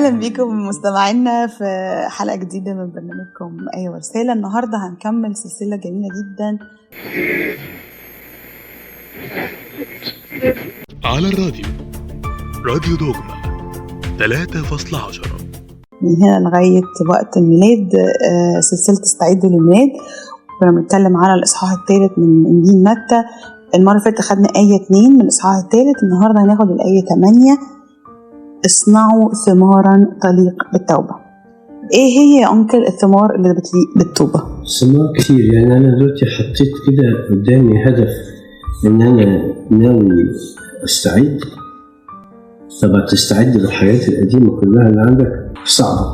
اهلا بيكم مستمعينا في حلقة جديدة من برنامجكم آية ورسالة. النهارده هنكمل سلسلة جميلة جدا على الراديو، راديو دوجما 3.10 من هنا لغاية وقت الميلاد، سلسلة استعدوا للميلاد. كنا بنتكلم على الاصحاح الثالث من انجيل متى. المرة اللي فاتت خدنا ايه 2 من الاصحاح الثالث، النهارده هناخد الايه 8، اصنعوا ثمارا تليق بالتوبة. ايه هي يا انكل الثمار اللي بتليق بالتوبة؟ ثمار كتير، يعني انا دلوقتي حطيت كده قدامي هدف ان انا ناوي استعد. طبعا تستعد للحياة القديمة كلها اللي عندك صعبة،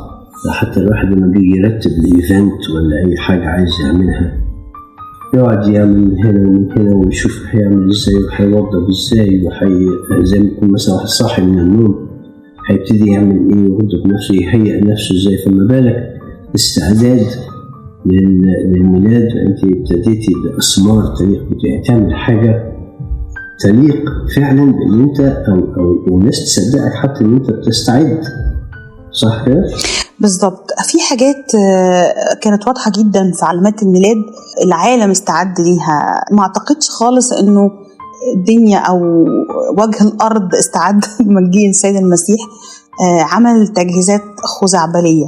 حتى الواحد لما بيجي يرتب ال event ولا اي حاجة عايز يعملها يقعد يعمل من هنا ومن هنا ويشوف هيعمل ازاي وهيوضب ازاي زي ما يكون مثلا واحد صاحي من النوم هيبتدي يعمل ايه ويوضب نفسه، يهيئ نفسه ازاي. فما بالك استعداد للميلاد، انت ابتديتي بأثمار تليق، تعمل حاجة تليق فعلا بان انت او الناس تصدقك حتى ان انت بتستعد، صح كده؟ بالظبط. في حاجات كانت واضحة جدا في علامات الميلاد العالم استعد ليها. ما اعتقدش خالص انه الدنيا او وجه الارض استعد لمجيء السيد المسيح. عمل تجهيزات خزعبليه.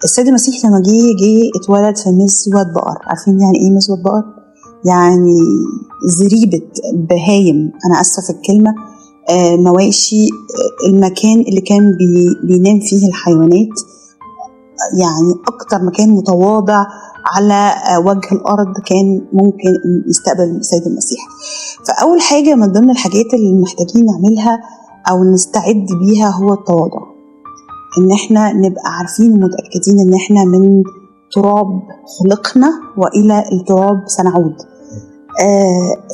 السيد المسيح لما جه اتولد في مزود بقر. عارفين يعني ايه مزود بقر؟ يعني زريبه بهايم، انا اسفه في الكلمة، مواشي، المكان اللي كان بينام فيه الحيوانات، يعني اكتر مكان متواضع على وجه الأرض كان ممكن يستقبل السيد المسيح. فأول حاجة من ضمن الحاجات اللي محتاجين نعملها أو نستعد بيها هو التواضع، إن إحنا نبقى عارفين ومتأكدين إن إحنا من تراب خلقنا وإلى التراب سنعود.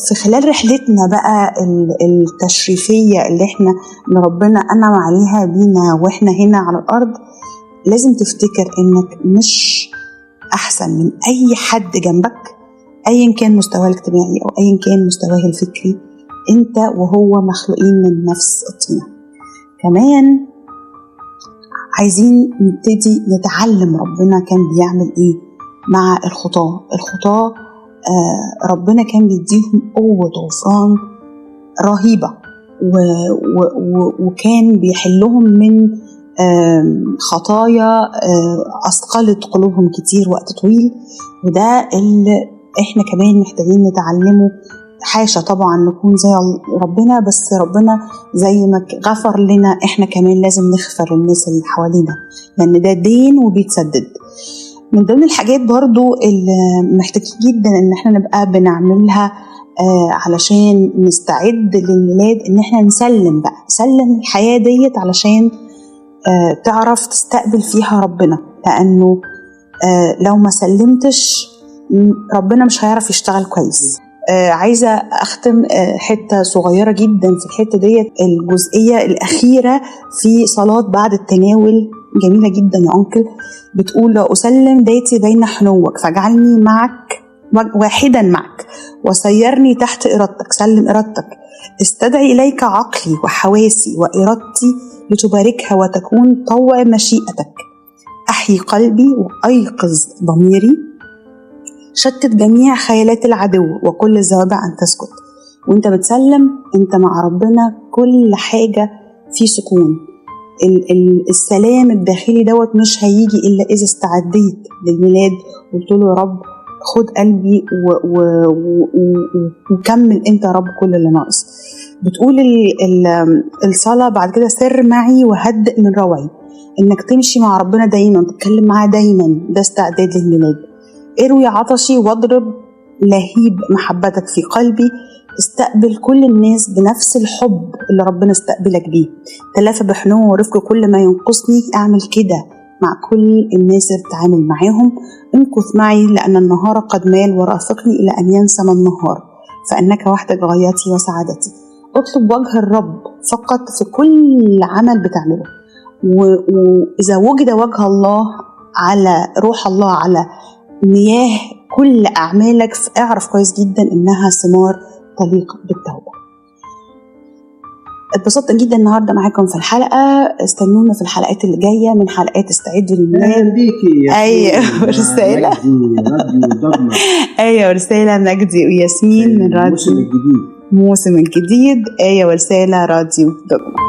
في خلال رحلتنا بقى التشريفية اللي إحنا اللي ربنا أنعم عليها بينا وإحنا هنا على الأرض، لازم تفتكر إنك مش أحسن من أي حد جنبك، أيا كان مستواه الاجتماعي أو أيا كان مستواه الفكري، أنت وهو مخلوقين من نفس الطينة. كمان عايزين نبتدي نتعلم ربنا كان بيعمل إيه مع الخطاة. الخطاة ربنا كان بيديهم قوة غفران رهيبة، وكان بيحلهم من خطايا أثقلت قلوبهم كتير وقت طويل. وده اللي احنا كمان محتاجين نتعلمه. حاشا طبعا نكون زي ربنا، بس ربنا زي ما غفر لنا احنا كمان لازم نغفر للناس اللي حوالينا، لأن ده دين وبيتسدد. من ضمن الحاجات برضو اللي محتاجين جدا ان احنا نبقى بنعملها علشان نستعد للميلاد، ان احنا نسلم بقى، نسلم الحياة ديت علشان تعرف تستقبل فيها ربنا. لأنه لو ما سلمتش ربنا مش هيعرف يشتغل كويس. عايزة أختم حتة صغيرة جدا في الحتة ديت، الجزئية الأخيرة في صلاة بعد التناول، جميلة جدا يا أنكل. بتقول: لا أسلم ذاتي بين حنوك فاجعلني معك واحدا معك وسيرني تحت إرادتك. سلم إرادتك. استدعي إليك عقلي وحواسي وإرادتي لتباركها وتكون طوع مشيئتك. أحيي قلبي وأيقظ ضميري. شتت جميع خيالات العدو وكل الزوابع أن تسكت. وانت بتسلم انت مع ربنا كل حاجة في سكون. السلام الداخلي دوت مش هيجي إلا إذا استعديت للميلاد وقلت له يا رب خد قلبي وكمل انت يا رب كل اللي ناقص. بتقول الصلاة بعد كده: سر معي وهدئ من روعي. انك تمشي مع ربنا دايما، تتكلم معاه دايما، ده استعداد للميلاد. اروي عطشي واضرب لهيب محبتك في قلبي. استقبل كل الناس بنفس الحب اللي ربنا استقبلك بيه. تلافى بحنو ورفق كل ما ينقصني. اعمل كده مع كل الناس اللي بتعامل معاهم. امكث معي لأن النهار قد مال، ورافقني إلى أن ينسم النهار، فإنك وحدك غايتي وسعادتي. اطلب وجه الرب فقط في كل عمل بتعمله، وإذا وجد وجه الله على روح الله على مياه كل أعمالك، فاعرف كويس جدا إنها ثمار تليق بالتوبة. اتبسطت جدا النهارده معاكم في الحلقة. استنونا في الحلقات اللي جاية من حلقات استعدوا للميلاد. اهلا بيكي يا أيوة، ياسمين. مع رسالة. مجدي راديو دوجما. آية ورسالة مجدي وياسمين من الموسم راديو الجديد. الموسم الجديد، آية ورسالة راديو دوجما.